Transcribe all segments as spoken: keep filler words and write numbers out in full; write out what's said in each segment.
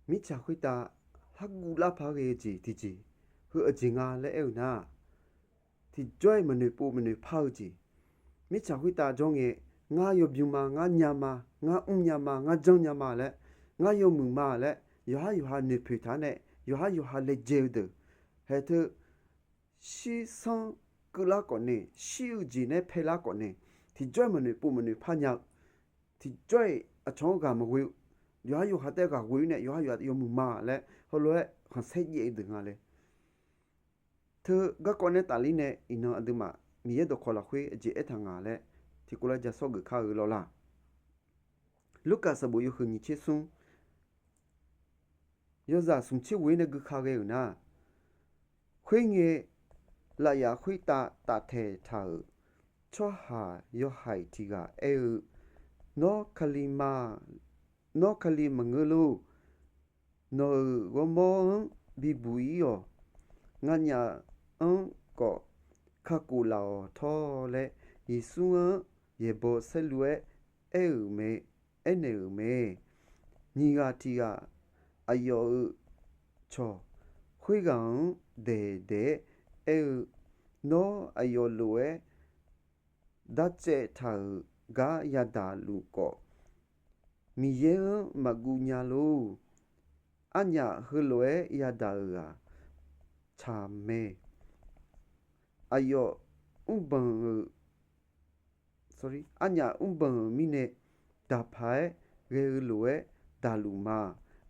Mirtsaq khoertav larguv lar paq-aer ghae-eu jeq tiqjeq, heu aqjeq nga laer aer-eu nar-aq, tiqjawr-aer maqnoeq pov maqnoeq par-eu jeq. Mirtsaq khoertav jawr ngae, ngar yawbymr ma, ngar nya ma, ngar mrnya ma, ngar janrnya ma laer, ngar yawmuiq ma laer, yawqhar yawqha noeqpoeq taq-aer nae, yawqhar yawqha laejae-eu deuq, haeq teu shirsanr keuvlar khawf nae, shir-eu jeq nae paelar khawf nae, tiqjawr-aer maqnoeq pov maqnoeq par nya-eu, tiqjawr-aer aqcawq-anr ghaq maqghoe-eu, yawqhar yawqha taef-aer ghaq ghoe-ir nae yawqhar yawqha yawmuiq ma laer heulof-aer khanqsaer jaev-eu deuq nga le. Teu garkawv nae tafler nae iqnan aqduimaf Miqyaer dawqkawq lafkhoer aqjeq aertaq nga laer tiqkov lar ja sawr geuf kar-eu lawr la. Lurkaf sanqbof yawhuiq nyiq tser smr, yawzaq smq tser ghoe-ir nae gui ka ghae-euq nar, khoerngae, lafyaf khoertav taftaeq taq-euq tsawrhaq yawhaiq tiq ghaq aer-eu, Nawr Kali ma, nawr Kali maqngeur lor. Nawq-euq ghawrmawr-anr bibuq-ir-awq. Nganyaf-anr khawf kakhof laf-awq tawr laer, Yeqsur-anr yaeqbawq saerlu-aer aer-euq mae, aernaeq-euq mae. Nyiq ghaq tiq ghaq aqyawf-euq cawq khoerghaq-anr daeq daeq-aer aer-eu, Nawr aqyawf lof-aer dartsaev taq-euq gar yadaq luf khawf, Miqyaer-anr maqguv nya lor. Arnyaf heulof-aer yadaq-euq-aq, tsaq mae. Aqyawf mrbanq-eu, arnyaf mrbanq-euq mirnae, daqpaq-aer ghae-eu lof-aer daqluf ma.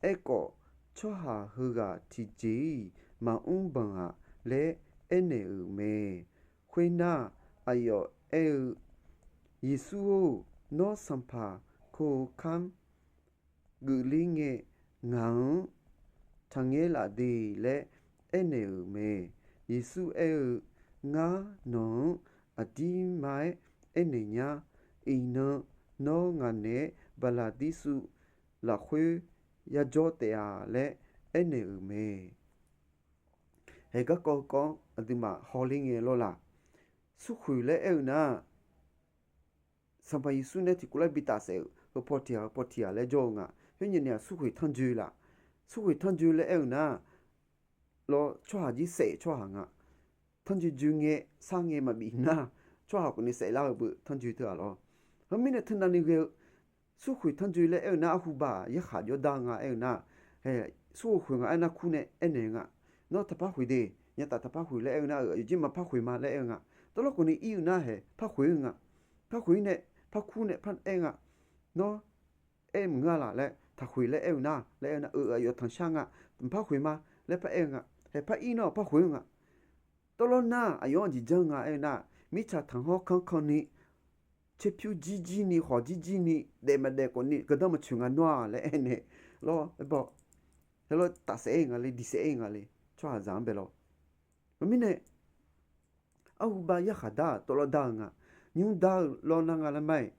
Aerkhawf, tsawrhaq heughaq tiqjeq-iq maqmr banq-aq laer aernaeq-euq mae. Khoernar, aqyawf aer-eu, Yeqsur-or, nawr sanqpaq ko-eu kamr geufler ngae, ngaq-anr taqngaer laf de laer aernaeq-euq mae. Yeqsur aer-eu, Ngar nawq-anr aqdirma-aer aernaeq nyar. Iqnan nawr ngaq naeq-aer Baqlaqdirsuv lafkhoer yajawr taef-a laer aernaeq-euq mae. Haeq garkawv kawv-anr aqduimaf hawler ngae lawr la. Smrkhoeq laer aer-eu nar, Sanqpaq Yeqsur nae tiqkov laer bi tafsaef-euq heupaw tiq ghaq heupaw tiq ghaq laer jawr-eu nga. Khoernyaf naeq-aq smrkhoeq tanrjoe laf. Smrkhoeq tanrjoe laer aer-eu nar, lawr tsawrhaq jir saef tsawrhaq nga. Tanrjoe joe ngae sar ngae maqbif nar, tsawrhaq khawf ni saeflar-eu beu tanrjoe teu-aq lawr. Heumirnae teunav ni ghae-eu smrkhoeq tanrjoe laer aer-eu nar, arhuba yarkhaq jawr dar-eu nga aer-eu nar, smrkhoeq khoeq nga aer nar kur nae aernaeq-eu nga. Nawr taqpar khoeq de, nyataf taqpar khoeq laer aer-eu nar, aqyawf jir maqpar khoeq ma laer aer-eu nga. Tawvlawr khawf ni ir-eu nar haeq par khoeq-eu nga. Par khoeq-ir nae par kur nae par aer-eu nga. Nawr aer maqngeur-a laf laer taqkhoeq laer aer-eu nar laer aer-eu nar, euq aqyawf tanqshar nga, maqpar khoeq ma laer par aer-eu nga. Haeq par ir nar par khoeq-eu nga. Tawvlawr nar aqyawf-anr jeq janr nga aer-eu nar, mirtsaq tanqhawr kanr kanr ni tserpyur jir jir ni khawq jir jir ni daef maqdaef khawf ni gardanr maqtsoeq nga nawr-aq laer aernaeq lawr. Aerbaw, heulof tafsaef-aer nga le, diqsaef-aer nga le, tsawrhaqzaq-anr bae lawr. Heumirnae arhuba yarkhaq dar-aq tawvlawr dar-eu nga. Nymr dar-eu lawr nar nga laer ma-iq,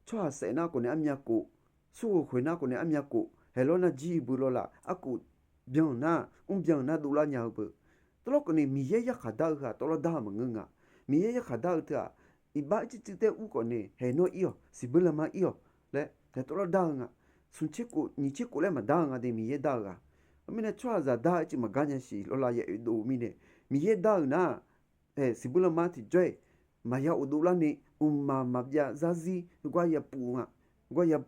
tsawrhaq saef nar khawf ni armyav khof, smrkhoeq khoeq nar khawf ni armyav khof, haeq lawr nar jir-eu beu lawr laf, arkhof byan-euq nar, mrbyan-euq nar dovlar nya-eu beu. Tawvlawr khawf ni Miqyaer yarkhaq dar-eu heu-aq tawvlawr dar-eu maqngeur nga. Miqyaer yarkhaq dar-eu teu-aq, iqbax ircir cuiv tae ur khawf ni haeq nawr ir-awq, siqbeur lanma ir-awq laer haeq tawvlawr dar-eu nga. Smq tser khof nyiq tser khof laer maqdar-eu nga de Miqyaer dar-eu ghaq. Heumirnae tsawrhaqzaq dar-eu ircuf maqgar nya siq lawr la ya oedov-eu mirnae, Miqyaer dar-euq nar, siqbeur lanma tiqjawr-iq maqya oedov larni, mqmaq maqbyav zarzir gar ya puiv-eu nga, gar ya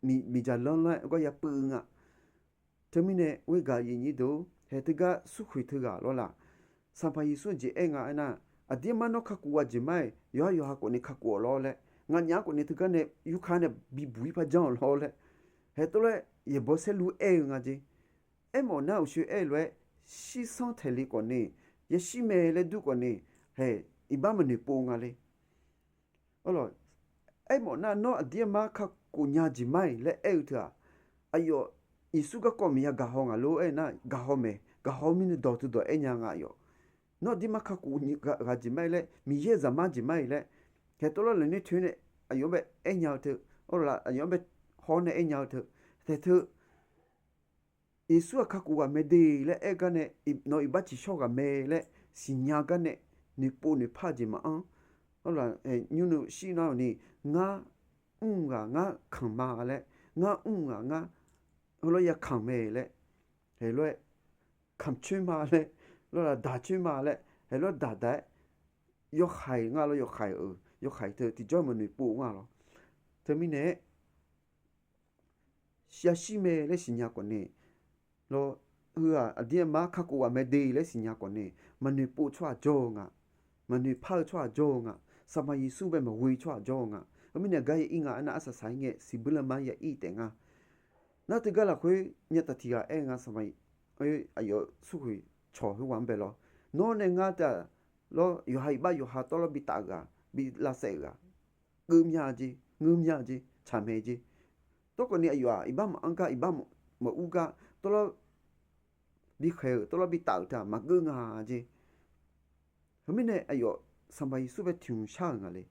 miqdzaq lanr lanr-aer gar ya puiv-eu nga. Teumirnae ghoer gaq yif nyir deuq-or, haeq teugar smrkhoeq teughaq lawr laf. Sanqpaq Yeqsur jeq aer nga aernar, aqdirmar nawr kakhof ghaq jeq ma-iq yawqhar yawqha khawf ni kakhof-awq lawr laer, nganyaf-anr khawf ni teugar nae yurka nae bibuq-ir par janr-awq lawr laer, haeq tawvlawr-aer yaeqbawq saerlu aer-eu nga jeq. Aermawf nar uqshoe aer-eu lof-aer, shirsanr taeq le khawf ni, yashir mae laer dur khawf ni, haeq iqbax maqnoeq pov nga le. Aermawf nar nawr aqdirmar kakhof nya jeq ma-iq laer aer-eu teu-aq, aqyawf Yeqsur garkawv maqya gaqhaw ngaq lor aer nar, gaqhaw mae, gaqhaw mirnae dawq teu dawq aer nya nga aqyawf. Nawr aqdirmar kakhof ghaq jeq ma-iq laer, Miqyaer zaqmar jeq ma-iq laer, haeq tawvlawr laeqnaeq toeq nae aqyawf-anr bae aer nya-eu teu, aqyawf-anr bae haw-awr nae aer nya-eu teu, taeq teu Yeqsur-aq kakhof ghaq mae de laer aer gar nae, nawq iqbax ciqshawr ghaq mae laer siqnya gar nae, noeqpov noeqpar-eu jeq maqanr. Nymr nuishir nar-awq ni, ngar mr ghaq ngar kanq ma laer, ngar mr ghaq ngar heulof-aer ya kamq mae laer, heulof-aer kamq coer ma laer, lawrlaf daq coer ma laer, heulof-aer daq daq-aer, yawhaiq nga lawr, yawhaiq-euq yawhaiq teu tiqjawr maqnoeq pov nga lawr. Teumirnae-aer, yashir mae laer siqnya khawf nae, lawr, heu-aq aqdir aqma kakhof ghaq mae de laer siqnya khawf nae, maqnoeq pov tsawrhaq jawr-eu nga, maqnoeq par-eu tsawrhaq jawr-eu nga, Sanqpaq Yeqsur bae maqghoe tsawrhaq jawr-eu nga. Heumirnae gar ya ir nga aernar, arsaq saq-aer ngae siqbuir lanma ya ir taef nga. Nar teugar lafkhoer nyataf tiq ghaq aer-eu nga, Sanqpaq, aqyawf smrkhoeq cawq khoerghaq-anr bae lawr, nawr nae ngar teu-aq, lawr, yawqha iqbax yawqha tawrlawr bi taf-euq ghaq, bi lavsaef-euq ghaq, keuv mya jeq, ngeur mya jeq, tsaq mae jeq. Tawrkhawf ni aqyawf-aq iqbax maqanr gar, iqbax maqur gar tawrlawr bi khaeq-euq, tawrlawr bi taf-euq teu-aq maqgeur nga jeq. Heumirnae aqyawf Sanqpaq Yeqsur bae tiq hmq shar-euq nga le.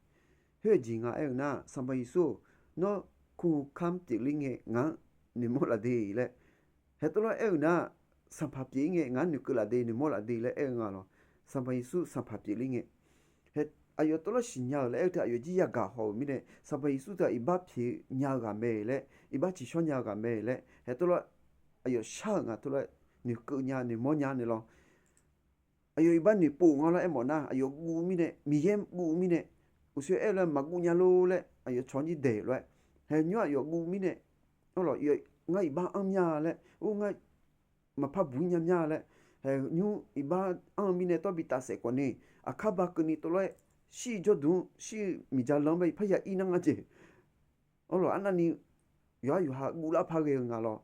Khoer-eu jeq nga aer-eu nar, Sanqpaq Yeqsur-or, nawr kuv kamr pyeufler ngae ngaq-anr noeqmawr laf de laer, haer tawrlawr aer-eu nar, Sanqpaq pyeuf-ir ngae ngaq-anr noeqkeuv laf de, noeqmawr laf de laer aer-eu nga lawr. Sanqpaq Yeqsur Sanqpaq pyeufler ngae, aqyawf tawrlawr siqnya-euq laer aer-eu teu aqyawf jir yagaq haw-euq mirnae, Sanqpaq Yeqsur teu-aq iqbax pyeuf nya-eu ghaq mae laer, iqbax ciqshawr nya-eu ghaq mae laer haer tawrlawr aqyawf shar-euq nga tawrlawr, noeqkeuv nya noeqmawr nya nae lawr. Aqyawf iqbax noeqpov nga lawr aermawf nar, aqyawf guv mirnae, Miqyaer guv mirnae, uqshoe aer-eu lof-aer maqguv nya lor laer aqyawf cawq-anr jir daeq lof-aer, haer nymr aqyawf guv mirnae, ngar iqbax anr mya laer, or ngar maqpar buq-ir nya mya laer, haer nymr iqbax anr-eu mirnae tawr bi tafsaef khawf ni, aqkar ba keuvni tawvlawr-aer shir-eu jawrduq-anr shir-eu miqja lan-anr bae par ya ir nar nga jeq. Arlawq arnavni yawqha yawqha guvlar par ghae-eu nga lawr.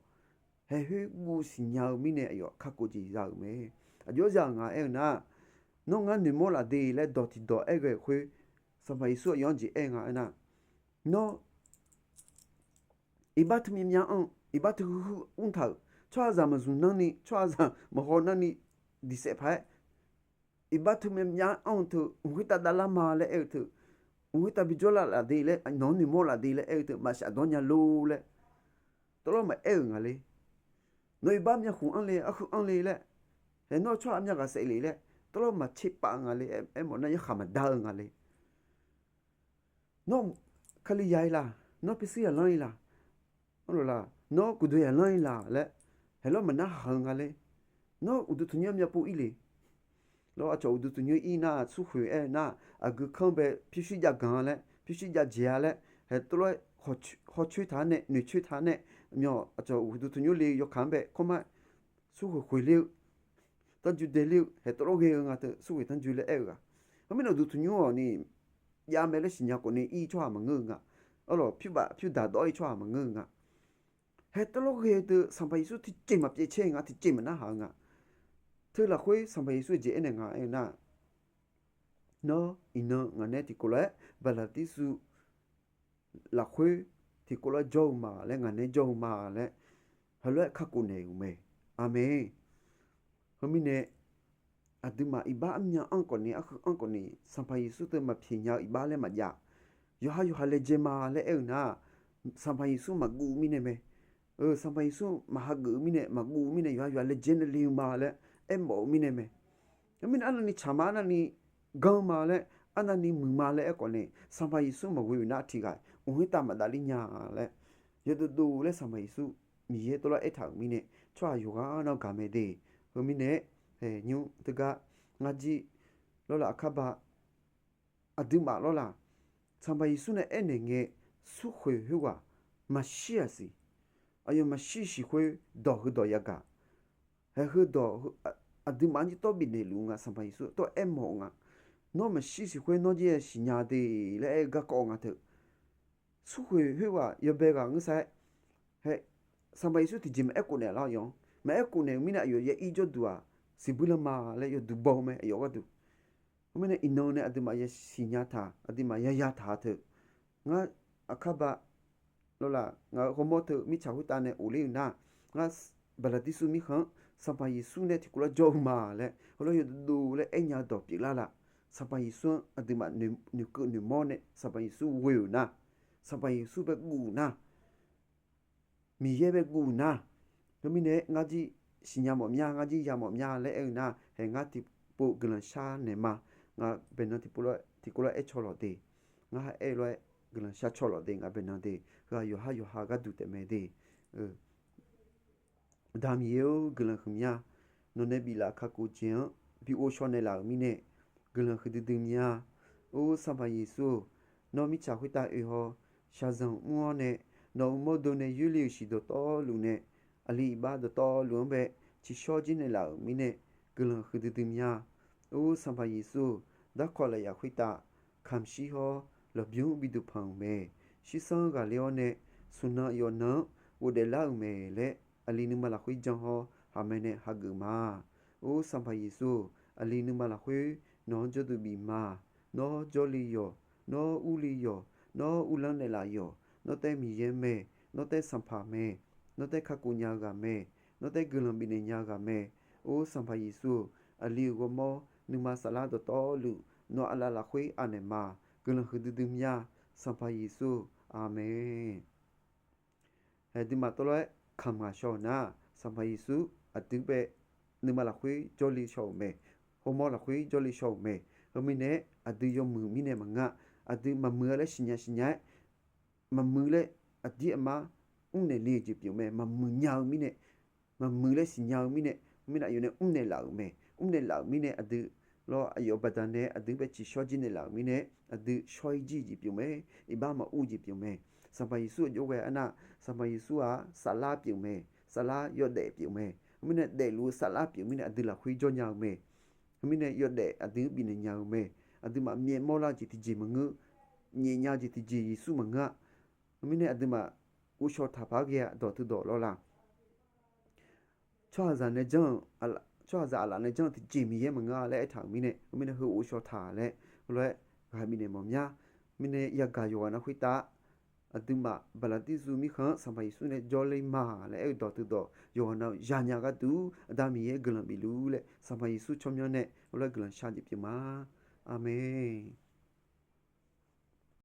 Haer khoer guv siqnya-eu mirnae aqyawf kakhof jeq za-euq mae. Aqjox za-euq nga aer-eu nar, nawr ngar noeqmawr laf de laer dawq tiqdawq aer ghae-euq khoer, Sanqpaq Yeqsur aqyawf-anr jeq aer nga aernar, nawr iqbax teu myav myav anr-eu, iqbax teu huiq huiq mrtaq-euq, tsawrhaqzaq maqzmq nanrni, tsawrhaqzaq maqhaw nanrni diq saef paq-aer, iqbax teu myav myav anr-eu teu mq khoertav davlar ma laer aer-eu teu, mq khoertav bijawr laf laf de laer, nawq-anr noeqmawr laf de laer aer-eu teu maqshaf dawr nya lor laer tawvlawr maqaer-euq nga le. Nawr iqbax myavkhof anr le, arhuiq anr le laer, haer nawr tsawrhaq myav ghaq saef le laer tawvlawr maqtser pav nga le, aermawf nar yarkhaq maqdar-eu nga le. Nawr Kali ya-ir la, nawr pyurshuir yaqlanr-ir la, nawr guqdoe yaqlanr-ir la laer, haer lawr maqnar haq-eu nga le. Nawr uqduq tanqnymr myavpov ir le. Lawr aqcawq uqduq tanqnymr ir nar, smrkhoeq aer-eu nar, aqgeu kanr bae pyurshuir jav ganq laer, pyurshuir jav jeq-a laer, haer tawvlawr-aer hawcoer taq-a nae, noeqcoer taq-a nae, myawq aqcawq uqduq tanqnymr le yawkaq-anr bae kawrmar smrkhoeq khoeq ler-eu, tanrjoe dae ler-eu, haer tawvlawr ghae-eu nga teu smrkhoeq tanrjoe laer aer-eu ghaq. Heumirnae uqduq tanqnymr-awq ni jav mae laer siqnya khawf ni ir tsawrhaq maqngeur-eu nga. Arlawq pyur baf pyur daq dawr-ir tsawrhaq maqngeur-eu nga. Haer tawvlawr ghae-eu teu Sanqpaq Yeqsur tiqjeq maqpyaev caer-eu nga, tiqjeq maqnar haq-eu nga. Teu lafkhoer Sanqpaq Yeqsur jeq aernaeq nga aer-eu nar, nawr iqnan ngaq nae tiqkawv lof-aer Baqlaqdirsuv lafkhoer tiqkawv lof-aer jawr-eu ma laer, ngaq nae jawr-eu ma laer, heulof-aer kakhof naeq-euq mae. Aqmeq. Heumirnae, aqduimaf iqbax armyan anr khawf ni, arhuiq anr khawf ni, Sanqpaq Yeqsur teu maqpyaeq nya-eu iqbax laer maqjav. Yawqha yawqha laejae ma laer aer-eu nar, Sanqpaq Yeqsur maqguv mirnae mae. Sanqpaq Yeqsur maqhageuf-eu mirnae, maqguv mirnae, yawqha yawqha laejae nae le-eu ma laer aermawf-eu mirnae mae. Heumirnae arnavni tsaq ma, arnavni ganr ma laer, arnavni muiq ma laer aer khawf nae, Sanqpaq Yeqsur maqghoe-euq nar tiqghaq mq khoertav maqdavler nya laer, yawdovdov laer Sanqpaq Yeqsur Miqyaer tawvlawr aertaq-euq mirnae, tsawrhaq yawqghaq nawr gaq mae de. Heumirnae-aer, nymr teugar ngar jir lawrlaf aqkar ba aqduimaf lawrlaf, Sanqpaq Yeqsur nae aernaeq ngae, smrkhoeq khoerghaq maqshir-aq siq. Aqyawf maqshir siq khoer dawq heudawq yagaq. Haer heudawq aqduimaf-anr jir tawr bifnaeq luf nga, Sanqpaq Yeqsur tawr aermawf-eu nga. Nawr maqshir siq khoer nawr jir-aer siqnya de laer aer-eu garkawv nga teu. Smrkhoeq khoerghaq yawbae ghaq ngeur sar-aer, haer, Sanqpaq Yeqsur tiqjeq maqaer khof naeq lar-awr yawq-anr maqaer khof naeq-eu mirnae aqyawf ya ir jawrduq-aq, siqbuir lanma laer yawduq baw-eu mae aqyawf gharduq. Khoermirnae iqnan nae aqduimaf ya siqnya taq, aqduimaf ya ya taq-a teu. Ngar aqkar ba lawrlaf, ngaq-euq ghawrmawr teu mirtsaq khoertav nae of ler-eu nar, ngar Baqlaqdirsuv mirkhanq-anr Sanqpaq Yeqsur nae tiqkawv lar jawr-eu ma laer heulof-aer yawdovdov laer aernya-eu dawq pyeuflar laf. Sanqpaq Yeqsur-anr aqduimaf noeqkeuv noeqmawr nae Sanqpaq Yeqsur ghoe-euq nar, Sanqpaq Yeqsur bae guv-euq nar, Miqyaer bae guv-euq nar, khoermirnae-aer ngar jir siqnya mawf mya, ngar jir ya mawf mya laer aer-eu nar, haer ngar tiqpov guiqlanq shar naeq ma. Ngaq baeqnan tiqpov tiqkawv lar aer caw lawq de. Ngar ha aer lof-aer guiqlanq shar caw lawq de, ngaq baeqnan de. Heu-aq yawqhar yawqha gharduq taef mae de. Aqda Miqyaer-or, guiqlanq huiqmya. Nawq nae biflaf kakhof jeq-anr bi ghovshaw naeqlaf-euq mirnae guiqlanq huiqdui dui mya. Or Sanqpaq Yeqsur-or, nawr mirtsaq khoertav oe haw shaqzanq mr-awr nae, nawq-euq mawrdo nae yoerle-euq shiq dawqtawvluf nae, aqli iqbax dawqtawvluf-anr bae tsiqshawr jir naeqlaf-euq mirnae guiqlanq huiqdui dui mya. Or Sanqpaq Yeqsur-or, darkawq lafyaq khoertav kamq shir hawr lawqbymr bi duqpanq-euq mae. Shirsanr ghaqler-awr nae smq nan yawf nan-anr ghofdaef lar-euq mae laer aqli nuima lafkhoer jan hawr haqmae nae hageuf ma. Or Sanqpaq Yeqsur-or, aqli nuima lafkhoer nawq-anr jawrduq bif ma. Nawr jawrle yawq, nawr urle yawq, nawr uvlanr naeqlaf yawq, nawr taev Miqyaer mae, nawr taev Sanqpaq mae, nawr taev kakhof nya-eu ghaq mae, nawr taev guiqlanq bifnaeq nya-eu ghaq mae. Or Sanqpaq Yeqsur-or, aqli-euq ghawrmawr nuima saflar dawqtawvluf nawq aqlaf lafkhoer anaeq ma. Guiqlanq huiqdui dui mya. Sanqpaq Yeqsur-or, aqmeq. Aqduimaf tawvlawr-aer kamq ghaq shaw-euq nar, Sanqpaq Yeqsur aqdui bae nuima lafkhoer jawrle shaw-euq mae, ghawrmawr lafkhoer jawrle shaw-euq mae. Heumirnae aqdui yawmuiq mirnae maqngeur-a. Aqdui maqmuiq-a laer siqnya siqnya-aer, maqmuiq laer aqdir aqmar mrnaeq le-eu jeq pyeuf mae. Maqmuiq nya-eu mirnae, maqmuiq laer siqnya-eu mirnae, mirnae aqyawf nae mrnaeq laf-euq mae. Mrnaeq laf-euq mirnae aqdui lawr, aqyawf baqdanae aqdui bae tsiqshawr jir naeqlaf-euq mirnae aqdui shawr-ir jir jeq pyeuf mae. Iqbax maqur jeq pyeuf mae. Sanqpaq Yeqsur aqjox ghae arnav, Sanqpaq Yeqsur-aq saflar pyeuf mae. Saflar yawdaef pyeuf mae. Heumirnae daefluf-eu saflar pyeuf mirnae aqdui lafkhoer jawr nya-eu mae. Heumirnae yawdaef aqdui-anr bifnaeq nya-eu mae. Aqduimaf myav mawrlar-eu jeq tiqjeq maqngeur. Nyaef nya-eu jeq tiqjeq Yeqsur maqngeur-a. Heumirnae aqduimaf ghovshaw taq paq-aer ghae-a dawq teudawq lawr la. Tsawrhaqzaq nae janr-eu, tsawrhaqzaq aqlaf nae janr-eu tiqjeq Miqyaer maqngeur-a laer aertaq-euq mirnae, heumirnae heu ghovshaw taq laer heulof-aer ghaq bifnaeq mawf mya. Mirnae yagaq yawqghaq nav khoertav aqduimaf baqlaqdirzuv mirkhanq-anr Sanqpaq Yeqsur nae jawrle ma laer aer-eu dawq teudawq yawqghaq nav yanya gharduq Aqda Miqyaer guiqlanq bifluf laer Sanqpaq Yeqsur tsawrmyanr nae heulof-aer guiqlanq shar jeq pyeuf ma. Aqmeq.